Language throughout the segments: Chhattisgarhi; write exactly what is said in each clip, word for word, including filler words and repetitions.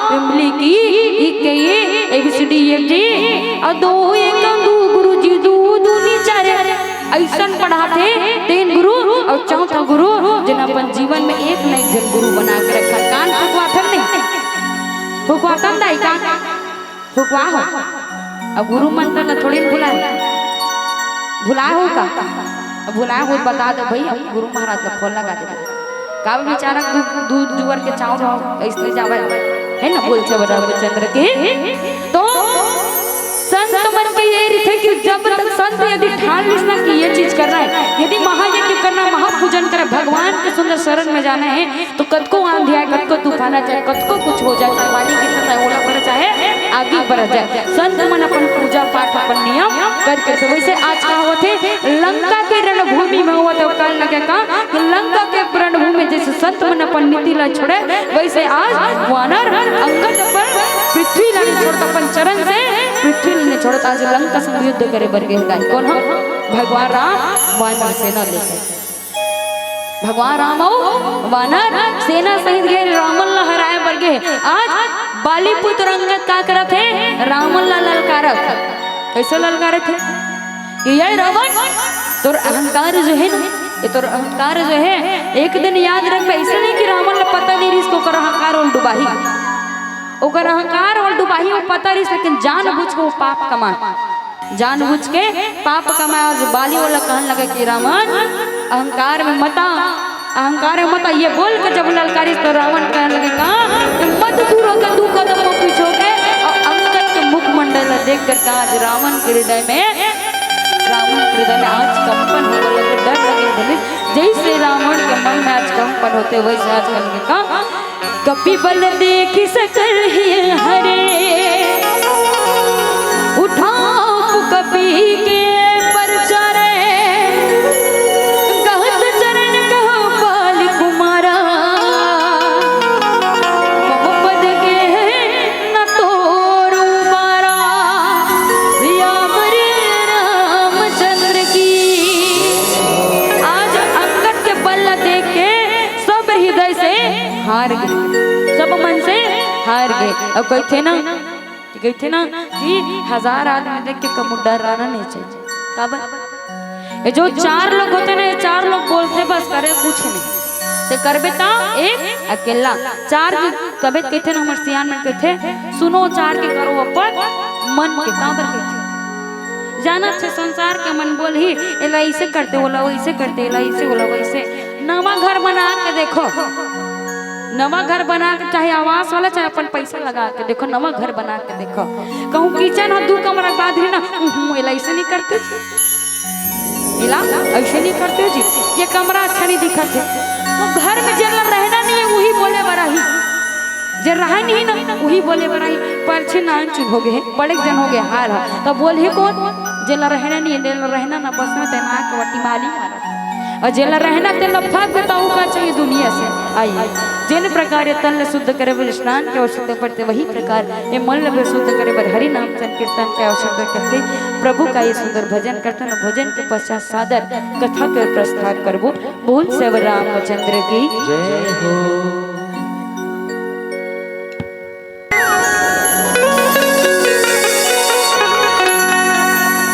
इमली की, ई के ये, A B C D E F G, अउ दो एक दू गुरु जी, दू दूनी चार, अइसन पढ़ाथे तीन गुरु, अउ चौथा गुरु, जेन अपन जीवन में एक न एक झन गुरु बना के रखा। कान फुकवाथन नहीं, फुकवाथन दाई, कान फुकवा हो। अब गुरु मंत्र ला थोड़ी न भुलाए, भुलाए हो का? अब भुलाए हो बता दो भाई, अब गुरु महाराज का फोन लगा दे। का बेचारा दू, दू जुवर के चाउर हो, अइसने जावे, है ना? बोल सब रामचंद्र के। तो संत मन के ये रहिथे कि जब तक संत यदि ठान लिस ना कि ये चीज करना है, यदि महायज्ञ करना, महापूजन करना, भगवान के सुंदर शरण में जाना है, तो कतको आंधी आए, कतको तूफान आ जाए, कतको कुछ हो जाए, चाहे पानी गिर जाए, ओला पड़ जाए, आगी बरस जाए, संत मन अपन पूजा पाठ, अपन नियम करके। तो वैसे आज का होथे, लंका के रणभूमि में होवत हे, काल लगे का कि लंका के रणभूमि में जैसे संत मन अपन नीति ला छोड़े, वैसे आज वानर अंगद अपन पृथ्वी ला नहीं छोड़त, अपन चरण से पृथ्वी ला नहीं छोड़त। आज लंका संग युद्ध करे बर गे हे। कौन ह? भगवान राम वानर सेना लेके। भगवान राम अउ वानर सेना सहित गे रावण ला हराए बर गे। आज बाली पुत्र अंगद का करत हे? रावण ला ललकारत हे। कइसे ललकारत हे? कि ये रावण, तोर अहंकार जो हे ना, ये तोर अहंकार जो हे, एक दिन याद रख, अइसे नहीं कि रावण ला पता नहीं रिहिस के ओकर अहंकार ओला डुबाही। ओकर अहंकार ओला डुबाही, वो पता रिहिस, लेकिन जानबूझ के वो पाप कमा जानबूझ के पाप कमाए। अउ बाली ओला कहन लगे कि रावण, अहंकार में मत आ, अहंकार में मत आ, ये बोल के जब ललकारिस तो रावण कहन लगे का कि मत दूर होके दू कदम पीछे होके, अउ अंगद के मुखमंडल ला देख कर का आज रावण के हृदय में, रावण के हृदय में आज कंपन होवे लगे, डर लगे भले जैसे रावण के मन में आज कंपन होथे वैसे आज कहन लगे का कपि बल देखि सकल हिय हरे। उठाप कपि के परचारे। कहत चरण कहो बाल कुमारा। मम पद गेह न तोर उबारा। सियावर रामचंद्र की। आज अंगद के बल देख के सब हृदय से हार गे, सब मन से हार गे। अउ कहिथे ना, कहिथे ना कि हजार आदमी देख के कभू डर्राना नहीं चाहिए। काबर? ये जो चार लोग होथे ना, ये चार लोग बोलथे बस, करे कुछ नहीं। ते करबे त एक अकेला, चार के तबे कहिथे ना, हमर सियान मन कहिथे, सुनो चार के करो अपन मन के। काबर कहिथे? जानत हे संसार के मन बोलही, एला अइसे करते, ओला वइसे करते, एला अइसे, ओला वइसे। नवा घर बना के देखो, नवा घर बना के, चाहे आवास वाला, चाहे अपन पैसा लगा के देखो, नवा घर बना के देखो। कहूँ किचन ह दू कमरा के बांध रही ना, "उहुं, एला अइसे नहीं करते जी, एला अइसे नहीं करते जी, ये कमरा अच्छा नहीं दिखत हे।" वो घर में जेला रहना नहीं है, वही बोले बर आही। जे रहय नहीं ना, उही बोले बर आही। परछी नान चुन हो गे हे, बड़े जन हो गे हाल ह। त बोलही कोन? जेला रहना नहीं, जेला रहना ना बस में, तेन आके वटी माली मारत। अउ जेला रहना, तेला फक बताऊ का चाहिए दुनिया से। आइए, जेन प्रकार ये तन ला शुद्ध करे बर स्नान के आवश्यकता पड़थे, वही प्रकार ये मन ला शुद्ध करे बर हरि नाम संकीर्तन के आवश्यकता पड़थे। प्रभु का ये सुंदर भजन करथन, भोजन के पश्चात सादर कथा के प्रस्थान करबो। बोल सब रामचंद्र की जय हो।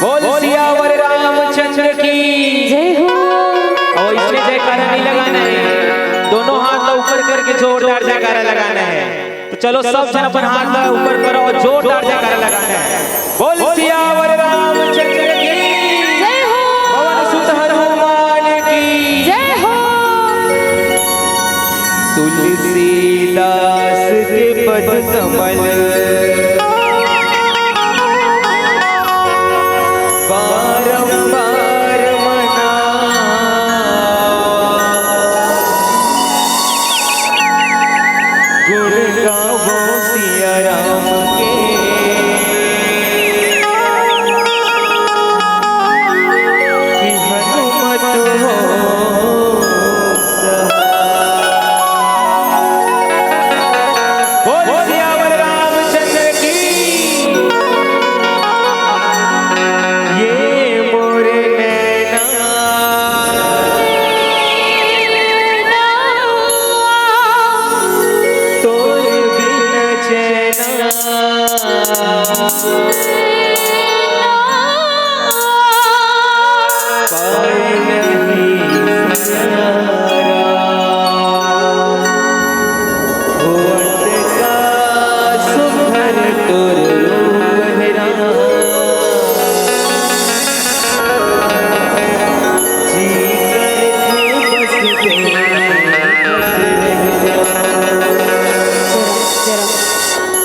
बोल सियावर रामचंद्र की जय हो। अउ इसमें जयकारा नहीं लगाना है, दोनों हाथ ऊपर करके जोरदार जयकारा लगाना है। तो चलो सब जन अपन हाथ ऊपर करो अउ जोरदार जयकारा लगाना है। बोल सियावर रामचंद्र की जय हो। पवन सुत हनुमान की जय हो। तुलसीदास के पद कमल बारंबार मनावा। गुण गावो सिया राम के, कि हनुमत हो सहाय। बोल सियावर राम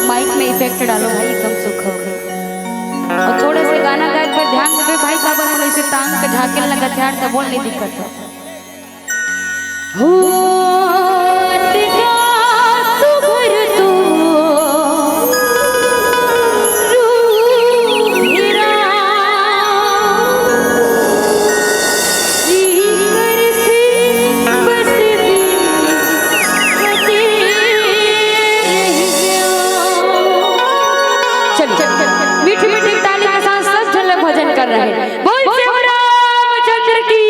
माइक में इफेक्ट डालो भाई, एकदम सुख हो। अउ थोड़े से गाना गाए पर ध्यान देबे भाई, काबर मोला ऐसे टांग के झाकेल लगत हे यार, त बोल नहीं दिक्कत हो। हो अतका सुघर तो रूप हे राम, जी करथे बस दिन बसे रह जाओ। चलिए, मीठी मीठी ताली के साथ सब झन लोग भजन कर रहे हैं। बोल श्री रामचंद्र की।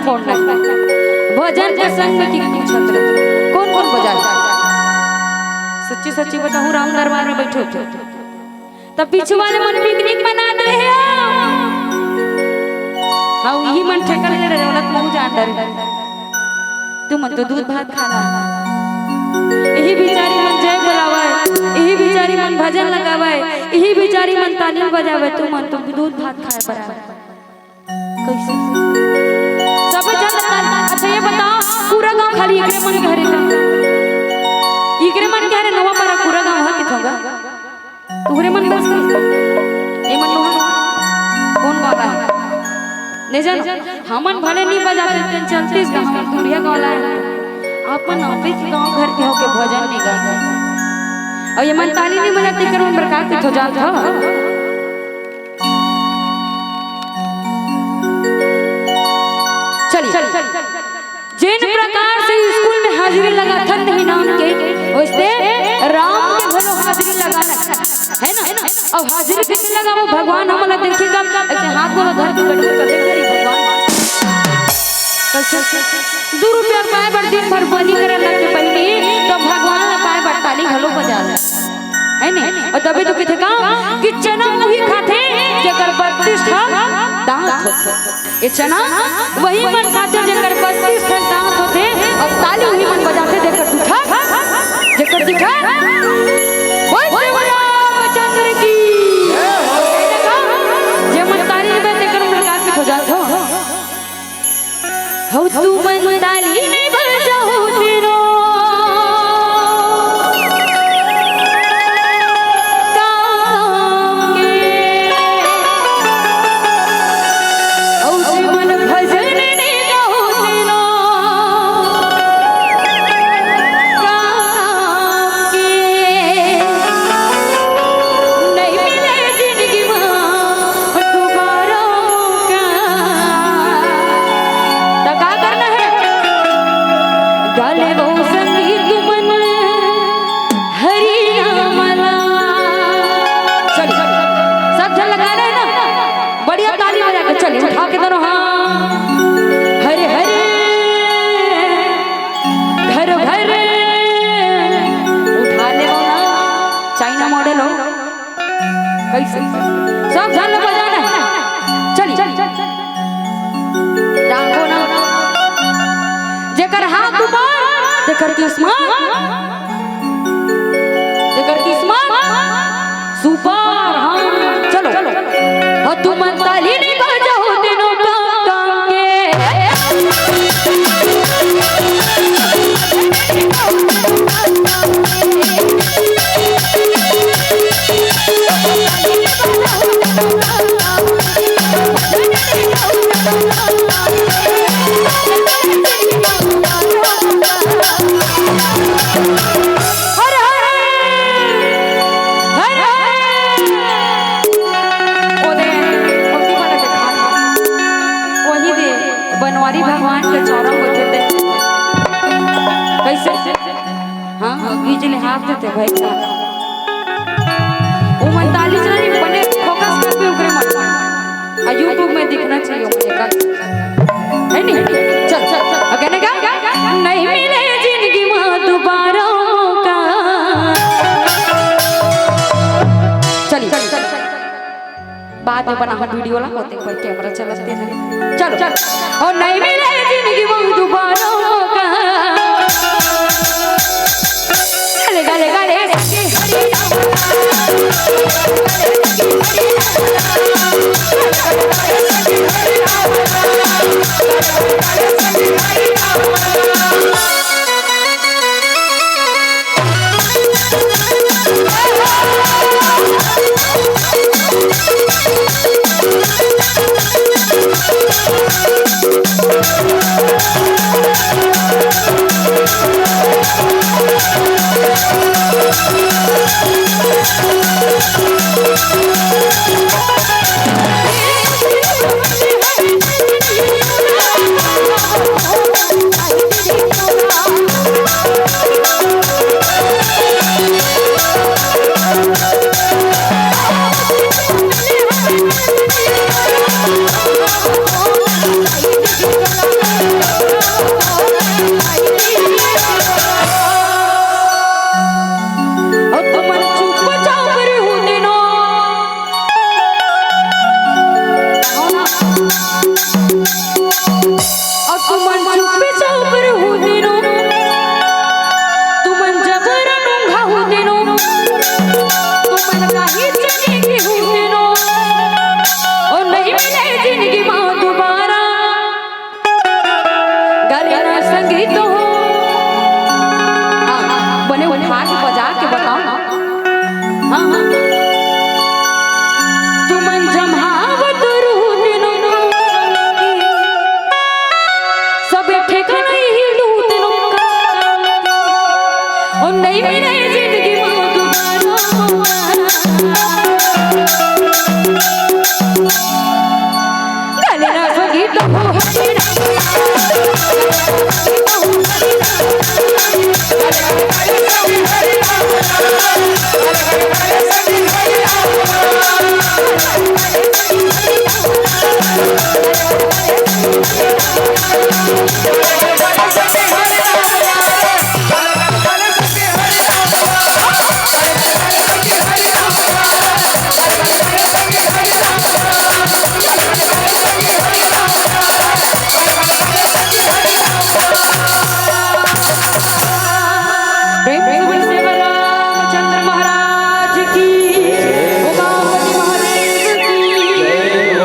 कौन नहीं? भजन के संग में की पूछत रहे, कौन कौन बजाए? सच्ची सच्ची बताहूँ, राम दरबार में बैठे थे, तब पीछू वाले मन पिकनिक मनात रहे हो। हाँ, इही मन ठेकर ले रहे, ओला तो महूँ जान डरे। तुमन तो दूध भात खाना। इही बिचारी मन जय बोलावय, इही बिचारी मन भजन लगावय, इही बिचारी मन ताली बजावय, तुमन तो दूध भात खाए बर आए। कइसे? सब जन ताली। अच्छा, ये बताओ, पूरा गांव खाली एकरे मन के हरे का? एकरे मन के हरे, नवा पारा पूरा गांव ह किथों गा? तुहरे मन बस के? ए मन लोहा, कौन बाबा है? नहीं जानो, हमन भले नहीं बजाते, तेन चलतीस गाँव, हमन दूरिया गाँव लाए हैं। अपन आपे के गाँव घर के होके भजन नहीं गाते। और ये मन ताली नहीं बजाते, करो प्रकार के तो जात हो। चलिए, चलिए। जेन प्रकार से स्कूल में हाजिरी लगाथन नहीं नाम के, वैसे राम के घलो हाजिरी लगाना है ना? अब हाजिरी किसे लगाबो? भगवान हमला देखे कब? ऐसे हाथ गोड़ धर के बैठो तो देख रही भगवान। कैसे? दू रुपया पाए बर दिन भर बनी करे लग के बहिनी, तो भगवान ला पाए बर ताली घलो बजा ले। है ने? और तबे तो किथे का कि चना उही खाथे, जेकर बत्तीस ठा दांत होथे। ये चना वही मन खाथे जेकर बत्तीस ठन दांत होथे, और ताली वही मन बजाथे जेकर दू ठा, जेकर दू ठा। बोल श्री रामचंद्र की। जे मन ताली बजाथे तेकर मन का हो जात हो। हो तुमन ताली नहीं बजाओ तेरो काम के। हो तुमन भजन नहीं गाओ तेरो काम के। नहीं मिले जिंदगी मा दुबारा मौका। त का करना है? गा ले वो संगीत मन हरि नाम ला। चलिए, सब झन लगा रहे हैं ना? बढ़िया ताली बजा के चलिए, उठा के दोनों हाथ। हरे हरे घर भर उठा ले वो ना, चाइना मॉडल हो। कैसे? सब झन ला बजाना है। चलिए। राखो ना। जेकर हाथ ऊपर, तेकर किस्मत, तेकर किस्मत सुपर। हाँ, चलो। हो तुमन ताली नहीं बजाओ तेनो काम के। हर हर, हर हर। ओ दे, ओती वाला देखा। वही दे, बनवारी भगवान के चौरा होथे ते। कैसे? हाँ, हाँ, बीच ले हाथ देते भाई साहब। वो मन ताली चला नहीं, बने फोकस कर भी उकरे मन। आ YouTube में दिखना चाहिए मुझे का। है नहीं? चल, चल, चल। और कहने का? नहीं मिले जिंदगी में दोबारा मौका। चलिए, चलिए, चलिए। बाद में बनाहूँ वीडियो ला, होते कोई कैमरा चलाते हैं। चलो, चलो। और नहीं मिले जिंदगी में दोबारा मौका। गाले, गाले, गाले। गले ना संगीत हो। हाँ, बने उठा के बजा के बताओ ना। हाँ, हाँ। तुमन जमावत रूह दिनों की, सब ठेका नहीं हिंदू दिनों का। ओ नहीं मिले जिंदगी में दोबारा। गले ना संगीत हो।